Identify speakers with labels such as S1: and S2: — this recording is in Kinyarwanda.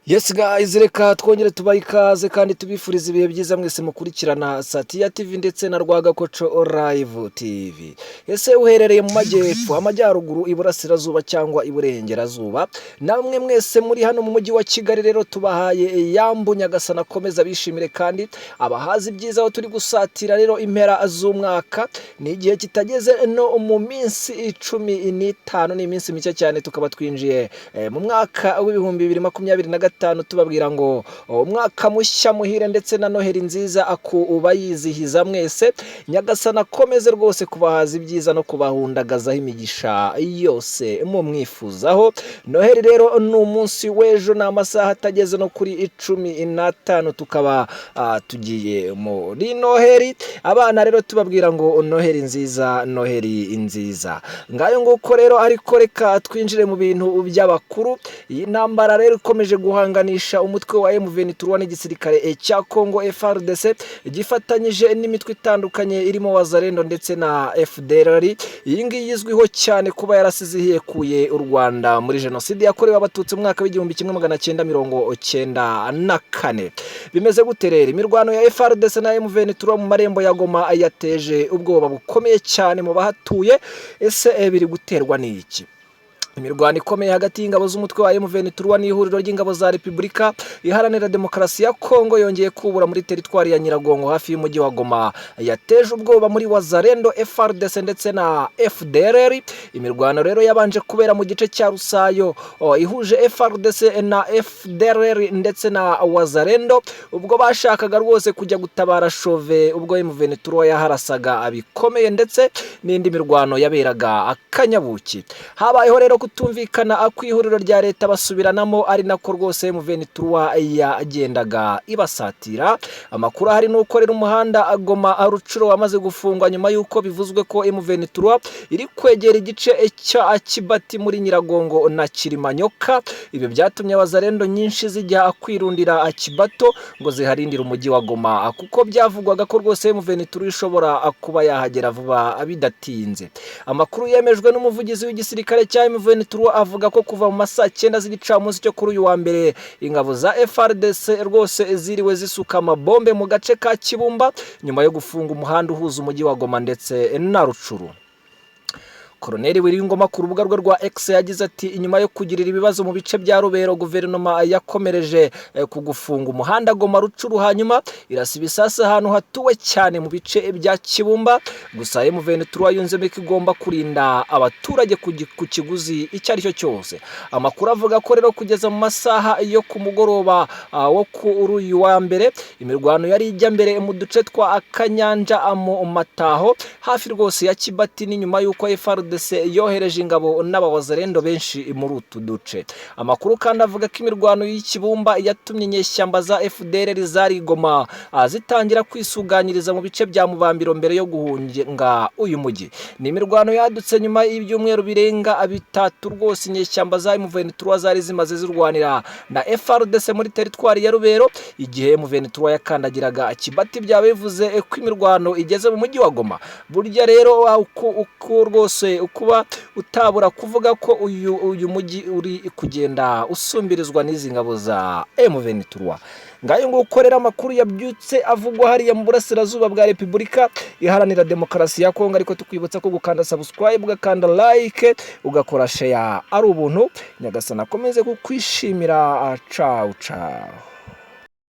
S1: Yes guys, reka twongere tubahe ikaze kandi tubifuriza ibihe byiza mwese mukurikirana Satiya TV ndetse na Rwagakoco Live TV. Ese uherereye mu majyepfo, amajyaruguru, iburasirazuba cyangwa iburengerazuba? Namwe mwese muri hano mu mujyi wa Kigali rero tubahaye yambu. Nyagasana akomeza bishimire kandi abahazi ibyiza. Aho turi gusatira rero impera z'umwaka, ni igihe kitageze no mu minsi 15, ni iminsi mike cyane tukaba twinjiye mu mwaka wa 2025. Tubabwira ngo umwaka mushya muhire ndetse na Noheli nziza ku bayizihiza mwese. Nyagasana akomeze rwose kubahaza ibyiza no kubahundagazaho imigisha yose mumwifuzaho. Noheli rero ni umunsi w'ejo, ni amasaha atageze no kuri 15 tukaba tugiye muri Noheli. Abana rero tubabwira ngo Noheli nziza, Noheli nziza. Ngayo nguko rero, ariko reka twinjire mu bintu by'abakuru. Iyi ntambara rero ikomeje guhanganisha umutwe wa M23 n'igisirikare cya Congo FARDC gifatanyije n'imitwe itandukanye irimo Wazalendo ndetse na FDLR. Iyi ngiyi izwiho cyane kuba yarasize ihekuye u Rwanda muri jenoside yakorewe Abatutsi mu mwaka wa 1994. Bimeze gute rero? Imirwano ya FARDC na M23 mu marembo ya Goma yateje ubwoba bukomeye cyane mu bahatuye. Ese biri guterwa n'iki? Imirwano ikomeye hagati y'ingabo z'umutwe wa M23 n'ihuriro ry'ingabo za Repubulika Iharanira Demokarasi ya Kongo yongeye kubura muri teritwari ya Nyiragongo hafi y'umujyi wa Goma, yateje ubwoba muri Wazalendo, FARDC ndetse na FDLR. Imirwano rero yabanje kubera mu gice cya Rusayo, ihuje FARDC na FDLR ndetse na Wazalendo, ubwo bashakaga rwose kujya gutabara Shove ubwo M23 yaharasaga bikomeye, ndetse n'indi mirwano yaberaga Akanyabuki. Habayeho rero kutumvikana kw'ihuriro rya leta, basubiranamo, ari nako rwose M23 yagendaga ibasatira. Amakuru ahari ni uko rero umuhanda Goma Rucuro wamaze gufungwa nyuma y'uko bivuzwe ko M23 iri kwegera igice cya Kibati muri Nyiragongo na Kirimanyoka. Ibyo byatumye Abazarendo nyinshi zijya kwirundira Kibato ngo ziharindire umujyi wa Goma, kuko byavugwaga ko rwose M23 ishobora kuba yahagera vuba bidatinze. Amakuru yemejwe n'umuvugizi w'igisirikare cya M23 avuga ko kuva mu masaa 9 z'igicamunsi cyo kuri uyu wa mbere, ingabo za FARDC rwose ziriwe zisuka amabombe mu gace ka Kibumba nyuma yo gufunga umuhanda uhuza umujyi wa Goma ndetse na Rucuru. Koroneli Wiringoma ku rubuga rwe rwa X yagize ati: "Inyuma yo kugirira ibibazo mu bice bya Rubero, guverinoma yakomereje ku gufunga umuhanda Goma Rucuru, hanyuma irasa ibisasu ahantu hatuwe cyane mu bice bya Kibumba. Gusa M23 yunzemo ko igomba kurinda abaturage ku kiguzi icyo ari cyo cyose." Amakuru avuga ko rero kugeza mu masaha yo ku mugoroba wo kuri uyu wa mbere, imirwano yari ijya mbere mu duce twa Kanyanja mu Mataho, hafi rwose ya Kibati, n'inyuma y'uko FARDC yohereje ingabo n'abawazarendo benshi muri utu duce. Amakuru kandi avuga ko imirwano y'Ikibumba yatumye inyeshyamba za FDLR zari Goma zitangira kwisuganyiriza mu bice bya Mubambiro mbere yo guhunga uyu mujyi. Ni imirwano yadutse nyuma y'ibyumweru birenga 3 rwose inyeshyamba za M23 zari zimaze zirwanira na FARDC muri teritwari ya Rubero. Igihe M23 yakandagiraga Kibati, byaba bivuze ko imirwano igeze mu mujyi wa Goma. Burya rero uko rwose kuba utabura kuvuga ko uyu mujyi uri kugenda usumbirizwa n'izi ngabo za M23. Ngayo nguko rero amakuru yabyutse avugwa hariya mu burasirazuba bwa Repubulika Iharanira Demokarasi ya Kongo. Ariko tukwibutsa ko gukanda subscribe, ugakanda like, ugakora share ari ubuntu. Nyagasana akomeze kukwishimira. Cawu cawu.